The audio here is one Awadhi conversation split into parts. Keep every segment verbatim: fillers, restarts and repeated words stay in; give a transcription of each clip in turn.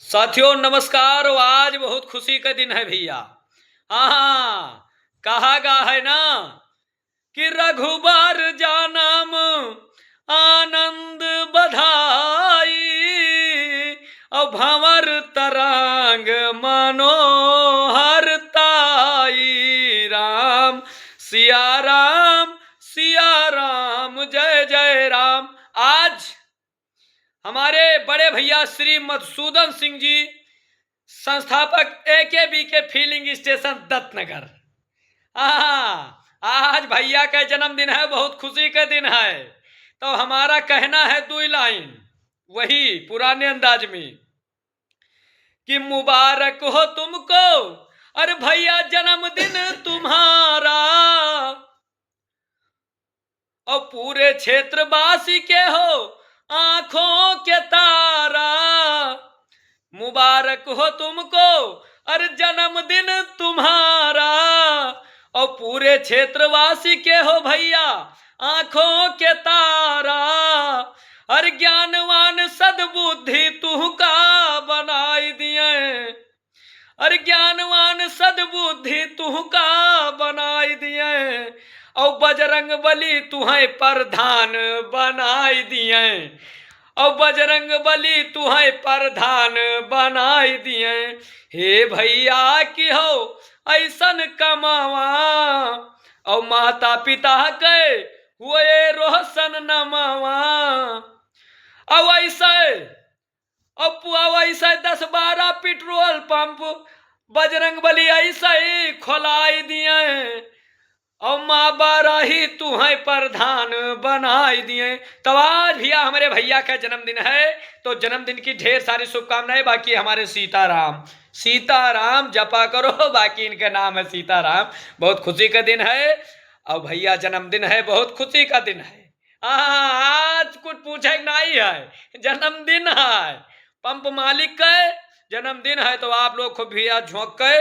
साथियों नमस्कार। आज बहुत खुशी का दिन है भैया। हाँ, कहा गा है ना कि रघुबर जनम आनंद बधाई, और भंवर तरंग मनोहर ताई। राम सिया राम, सिया राम, जय जय राम। आज हमारे बड़े भैया श्री मधुसूदन सिंह जी, संस्थापक ए के बी के फिलिंग स्टेशन दत्तनगर। हाँ, आज भैया का जन्मदिन है, बहुत खुशी का दिन है, तो हमारा कहना है दुई लाइन वही पुराने अंदाज में कि मुबारक हो तुमको, अरे भैया जन्मदिन तुम्हारा, और पूरे क्षेत्रवासी के हो आंखों के तारा। मुबारक हो तुमको, अरे जन्मदिन तुम्हारा, और पूरे क्षेत्रवासी के हो भैया आंखों के तारा। अरे ज्ञानवान सद्बुद्धि तुहका बनाई दिए, अरे ज्ञानवान सद्बुद्धि तुहका बनाई दिए, और बजरंग बली तुहैं प्रधान बनाई दिए, और बजरंग बली तुहैं प्रधान बनाई दिए। हे भैया कि हो ऐसन कमावा, और माता पिता के हुए रोशन नमावा, और ऐसे अब पुआवा ऐसे दस बारह पेट्रोल पंप बजरंग बली ऐसे ही खोलाई दिए, और माँ बाराही तुहैं प्रधान बनाई दिए। तो आज भैया हमारे भैया का जन्मदिन है, तो जन्मदिन की ढेर सारी शुभकामनाएं। बाकी हमारे सीताराम, सीताराम जपा करो, बाकी इनका नाम है सीताराम। बहुत खुशी का दिन है, और भैया जन्मदिन है, बहुत खुशी का दिन है। हाँ, आज कुछ पूछे के नाहीं है, जन्मदिन है पंप मालिक के, जन्मदिन है, तो आप लोग खूब भैया झोंक के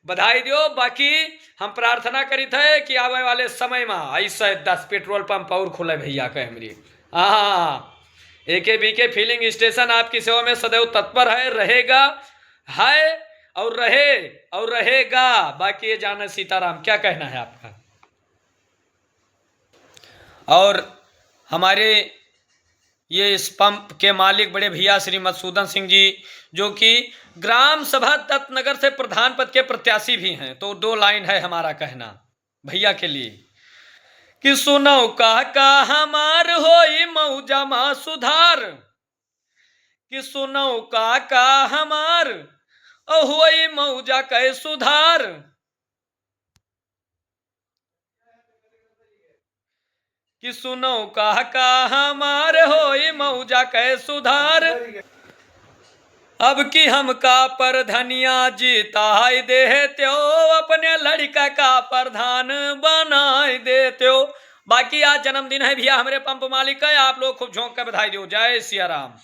बधाई दियो। बाकी हम प्रार्थना करित है कि आवे वाले समय में ऐसे दस पेट्रोल पंप और खुले भैया के हमरी। हाँ, ए के बी के फिलिंग स्टेशन आपकी सेवा में सदैव तत्पर है, रहेगा, है और रहे और रहेगा। बाकी ये जाने सीताराम, क्या कहना है आपका? और हमारे ये इस पंप के मालिक बड़े भैया श्री मधुसूदन सिंह जी, जो कि ग्राम सभा दत्तनगर से प्रधान पद के प्रत्याशी भी हैं, तो दो लाइन है हमारा कहना भैया के लिए कि सुनो काका हमार होई मौजा मा सुधार, कि सुनो काका हमार होई मौजा कै सुधार, कि सुनो काका हमार होई मौजा कै सुधार। अब की हमका परधनिया जिताई देत्यो, अपने लड़िका का प्रधान बनाई देत्यो। बाकी आज जन्मदिन है भैया हमरे पंप मालिक का, आप लोग खूब झोंक के बधाई दियो। जय सिया राम।